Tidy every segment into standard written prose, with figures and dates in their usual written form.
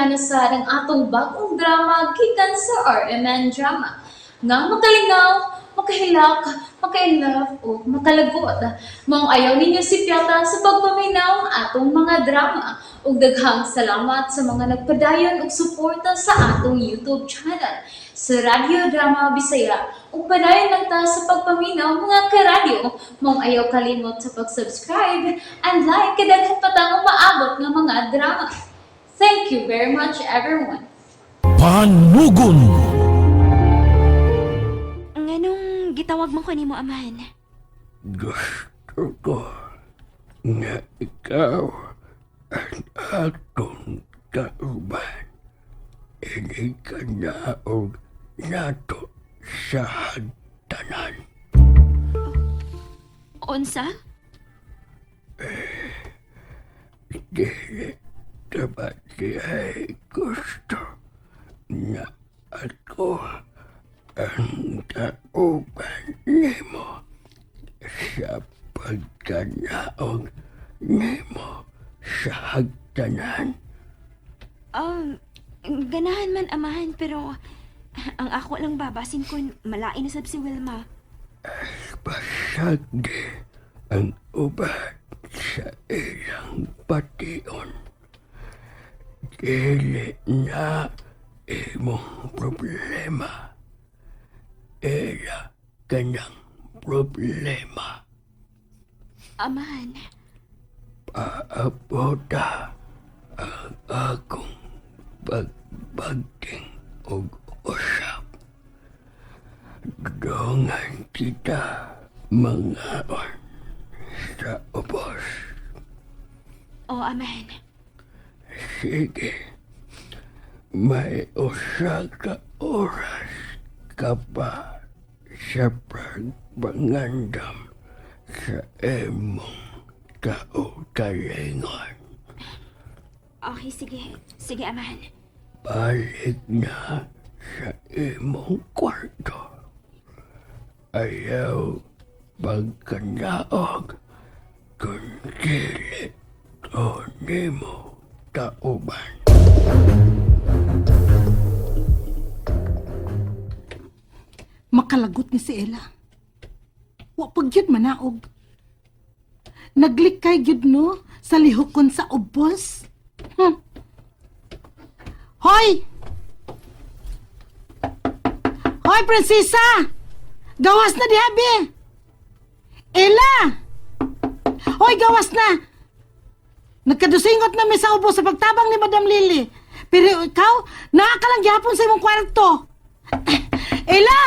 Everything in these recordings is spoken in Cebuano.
Balikan na sa ang atong bagong drama gikan sa RMN Drama. Nga makalingaw, makahilak, makainlove o makalagot. Maong ayaw ninyo si Piata sa pagpaminaw ang atong mga drama. Ug daghang salamat sa mga nagpadayon og suporta sa atong YouTube channel sa Radyo Drama Bisaya. Ug padayon lang ta sa pagpaminaw, mga karadyo. Maong ayaw kalimot sa pag-subscribe and like kay daghan pa tang umaabot nga mga drama. Thank you very much, everyone. Panugon. Nganong gitawag mo ko nimo, amahan? Gusto ko nga ikaw ang akong kauban. Ini ka naog nato sa hagtanan. Unsa? Dili ka ba dihay gusto nga ako ang kauban nimo sa pagkanaog nimo sa hagtanan? Ganahan man, amahan, pero ang ako lang babasin ko malain na sab si Wilma. Pasagdi ang uban sa ilang pation. Dili na imong problema. Ila kanyang problema. Amahan, Paabota ang akong pagbagting og usap. Dongan kita mangaon sa ubos. O amahan. Sige, may usa ka oras ka pa sa pagpangandam sa imong kaugalingon. Okay, sige. Sige, amahan. Balik na sa imong kwarto. Ayaw pagkanaog kung dili ko nimo kauban. Makalagot ni si Ella. Wa pag gyud manaog. Naglikay gyud no sa lihokon sa ubos. Hoy! Hoy, prinsesa! Gawas na diha, be! Ella! Hoy, gawas na! Nagkadusingot na mi sa ubos sa pagtabang ni Madam Lily. Pero ikaw, naa ka lang gihapon sa imong kwarto. Ella!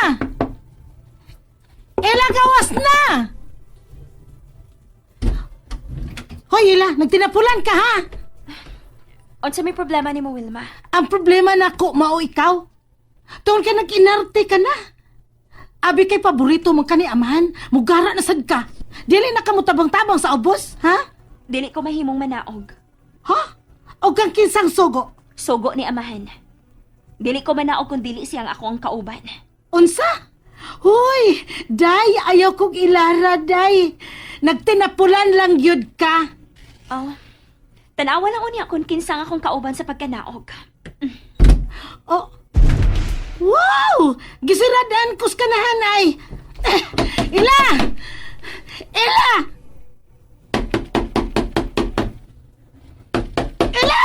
Ella, gawas na! Hoy, Ella, nagtinapulan ka ha? Unsa may problema nimo, Wilma? Ang problema na ko, mao ikaw. Tungkol ka nag-inarte ka na. Abi kay paborito man ka ni amahan, mugara na sad ka. Dili na ka mo tabang-tabang sa ubos, ha? Dili ko mahimong manaog. Ha? O kang kinsang sugo? Sugo ni amahan. Dili ko manaog kung dili siyang ako ang kauban. Unsa? Huy, day, ayaw kong ilara, day. Nagtinapulan lang yun ka. Oh. Tanawa lang unya kung kinsang akong kauban sa pagkanaog. Oh. Wow! Gisiradaan kus kanahan ay. Eh, Ila! Ila! Ila!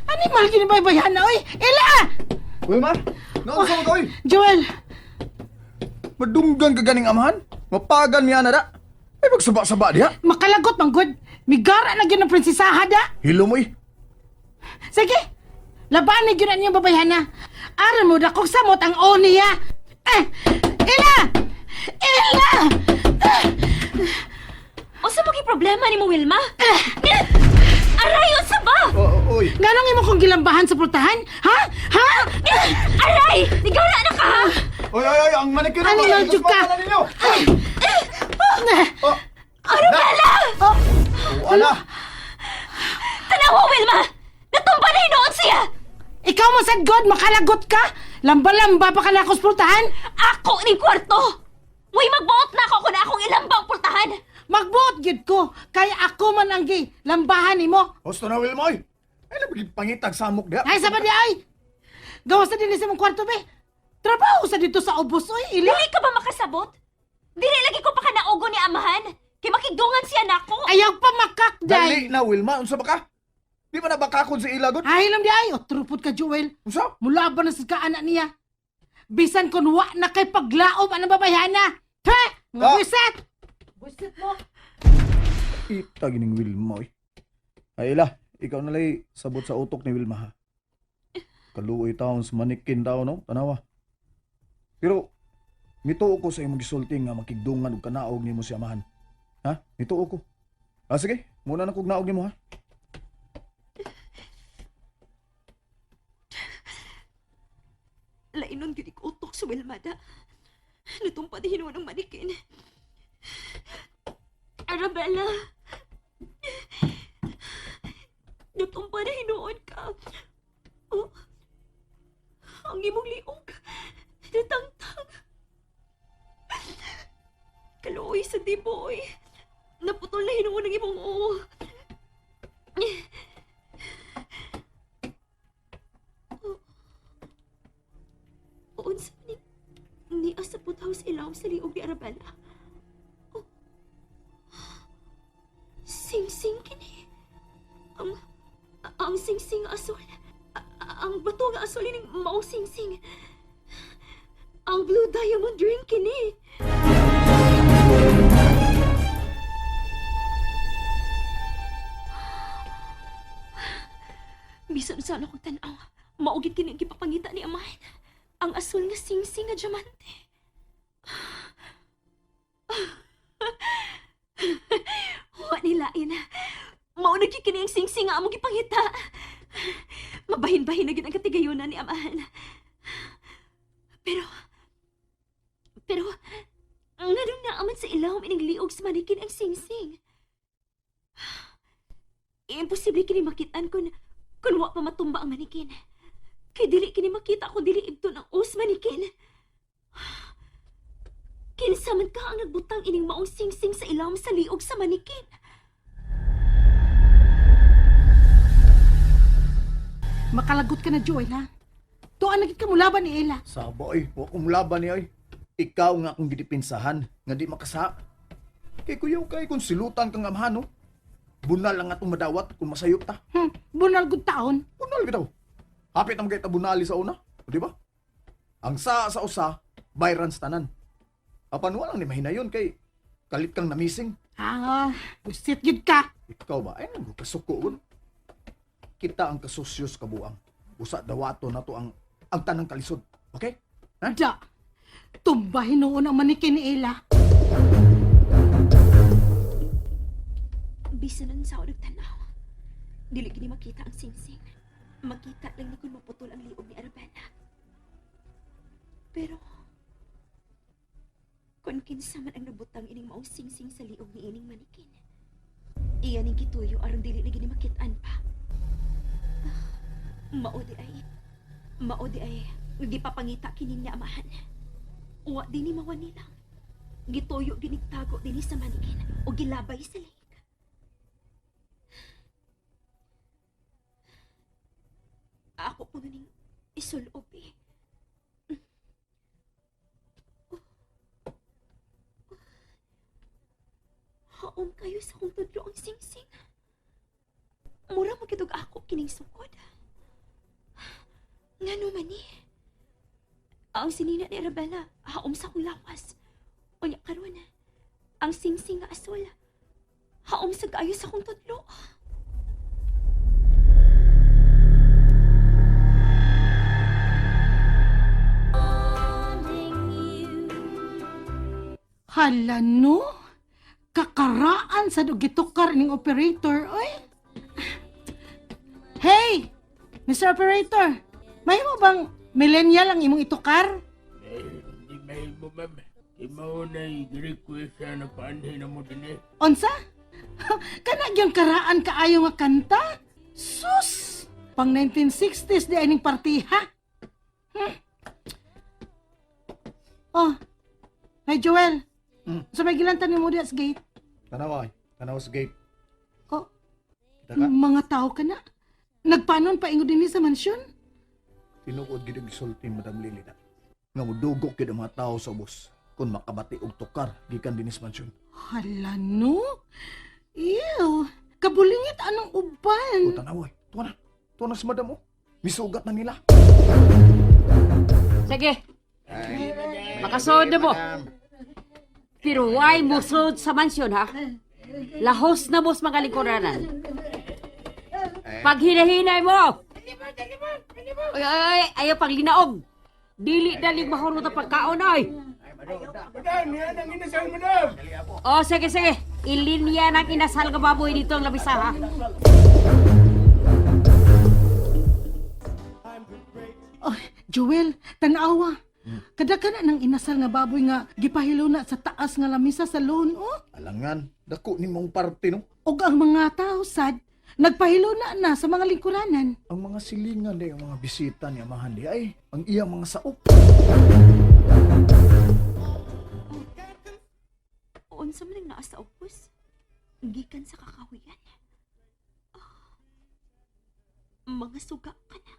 Ano yung mahal ginabaybayan na, oy? Ila! Wilma, naunsa mo ka, oy? Joel, Madunggan ka ganing amahan? Mapagan niya na da. Ay, magsaba-saba diha. Makalagot man good. Migara na gyud ang prinsesaha da. Hilo mo, eh. Sige, labanin gyud ang inyong babayhana. Aron mo dakog samot ang o niya. Eh, Ila! Ila! Eh, Unsa mo kay problema nimo, Wilma? Aray, unsa ba? Oh, oy. Nganong imo kong gilambahan sa pultahan? Ha? Ha? Aray! Nigara na ka! ha? Oy, oy, oy, ang manicure Ano mo. lang, Juka? na ninyo. Oh, Arabella! Oh, oh, ala. Tanawa, Wilma! Natumba na hinuon siya! Ikaw mo sad God, makalagot ka? Lamba-lamba pa ka na akong pultahan? Ako ning kwarto! Way magbuot na ako kung na akong ilambang pultahan! Magbuot gyud ko, kaya ako man ang gi lambahan nimo. Husto na, Wilma, oy. Ay, labig pangitag samok diha. Ay, sa ba di ay? Gawas na din sa mong kwarto, be. Trabaho sa dito sa ubos, oy, Ila. Dili ka ba makasabot? Dili lagi ko pa kanaugo ni amahan. Kay makigdungan siya nako. Ayaw pa makak, Dali day. na, Wilma. Unsa ba ka? Di ba nabakakon si Ila, god? Ay, ilam di ay. Otrupod ka, Joel. Unsa? Mula ba na sa kaanak niya? Bisan kun wa na kay paglaom anang babayhana. Pe! Mga Ah. buwisit! Buwisit mo! Ita gining Wilma, oy. Ay, Ila, ikaw na lay sabot sa utok ni Wilma, ha? Kaluoy taon sa manikin tao, no? Tanawa. Pero, mituo ko sa imong gisulti nga makigdungan og kanaog nimo si amahan. Ha? Mituo ko. Ah, sige. Muna na kog naog nimo, ha? Lainon gyud ko utok sa Wilmada. Natumpad hinuon ang manikin. Arabella. Natumpad na hinuon ka. Oh, ang imong liog. Natangtang. Kaluoy sa diboy. Naputol na hinuon ang imong oo. Unsa man ni asa putaw sa ilawom sa liog ni Arabella. Oh. Sing-sing kini. Ang ang sing-sing nga asol. Ang bato nga asol ining mao sing-sing. Ang blue diamond ring kini. Bisan sa akong tan-aw, maugid kini ang gipapangita ni Amahan. Ang asul nga singsing nga diamante. Wa ni lain. Mao na gyud kini ang singsing nga among gipangita. Mabahin-bahin na gyud ang katigayonan ni Amahan. Pero pero nganong naaman sa ilawom ining liog sa manikin ang singsing? Imposible kini makitaan kun wa pa matumba ang manikin. Kay dili kini makita kung dili ibton ang us manikin. Kinsa man ka ang nagbutang ining maong singsing sa ilawom sa liog sa manikin? Makalagot ka na, Joel, ha? Tuan na gid ka mulaban ni Ella. Saba, oy. Wa kong laban ni, oy. Ikaw nga akong gidipinsahan, nga di makasa. Kay kuyaw kay kung silutan kang amahan, no? Bunal lang atong madawat kung masayop ta. Bunal gud taon. Bunal bitaw. Hapit naman kay bunali sa una. O, di ba? Ang sa usa, bayrans tanan. Apan walang ni mahinayon kay kalit kang namising. Ah, buwisit gid ka. Ikaw ba? Ay, nang kasuko gun. Kita ang kasusyos kabuang. Usa dawato na to ang tanang kalisod. Okay? Ha? Da. Tumba hinuon ang manikin ni Ella. Bisan nun sa ako nagtanaw. Dili gini makita ang singsing. Makita lang ni kung maputol ang liog ni Arabella. Pero, kung kinsa man ang nabutang ining maong singsing sa liog ni ining manikin, iya ning gituyo aron dili na gini makitaan pa. Ah, Mao di ay, mao di ay, gipapangita kining ni amahan. Uwa din ni mawa nilang. Gituyo ginigtago dinhi sa manikin o gilabay sa lake. Ako po ning isulob eh. Haom kayo sa kong tudlo ang singsing. Mura magkitog ako kining sukod. Ngano man eh. Ang sinina ni Arabella, haom sa kong lawas. Unya karon, ang singsing nga asol. Haom sa kaayo sa kong tudlo. Hala no? Kakaraan sa gitukar ning operator, oy. Hey, Mr. Operator, mahimo bang millennial ang imong itukar? Eh, di mahimo, ma'am. Di mao na request na paanhin na mo din eh. Unsa? Kana gyud karaan kaayo nga kanta? Sus! Pang 1960s di aning partiha. Oh. Hey Joel. Sa may gilantan nimo diya sa gate. Tanawa, ay. Tanawa sa gate. Oh, Kita ka? mga tao ka na. Nagpanon pa ingon dinhi sa mansyon? Tinuod gid ang gisulti, Madam Lily, na nga mudugok gid ang mga tao sa ubos kung makabati og tukar gikan dinis mansyon. Hala no? Ew, kabulingit anong uban. O tanaw ay, tuwa na. Tuwa na si Madam oh. Misugat na nila. Sige. Makasood na mo. Pero why musod sa mansyon, ha? Lahos na mo sa mga lingkuranan. Pag hinahinay mo! Ay, ay, ay, ayaw pang linaog. Dili dalig mahurot ang pagkaon, ay. Madam, yan ang inasal, madam. O, sige, sige. Ilinya ng inasal nga baboy dito ang labisa, ha? Oh, Joel, tanawa. Kada ka na ng inasal nga baboy nga gipahilo na sa taas nga lamisa sa loan, oh. Alangan, dako ni mong parte no. Og ang mga tao sad, nagpahilo na na sa mga lingkuranan. Ang mga silingan di ang mga bisita ni amahan di ay ang iyang mga saop. Unsa man ang naa sa ubos? Gikan sa kakahuyan. Ah, mga suga ka na.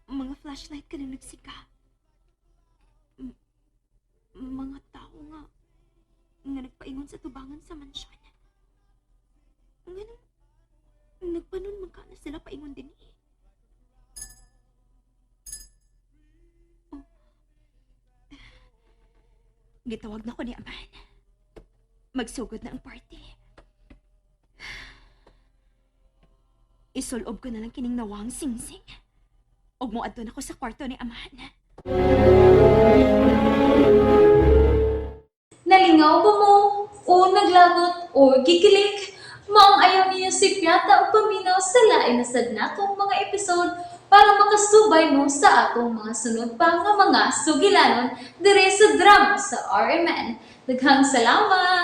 Mga flashlight ka na nagsika. Mga tao nga nga nagpaingon sa tubangan sa mansyon. Nga nang nagpanon man ka na sila paingon din eh. Oh. Gitawag na ko ni Aman. Magsugod na ang party. Isulob ko na lang kining nawang singsing. Ug moadto na ko sa kwarto ni Aman. Nalingaw ba mo? O naglagot o gikilig? Maong ayaw niyo si Piata o paminaw sa lain na sad natong mga episode para makasubay mo sa atong mga sunod pa nga mga sugilanon dire sa drama sa RMN. Daghang salamat!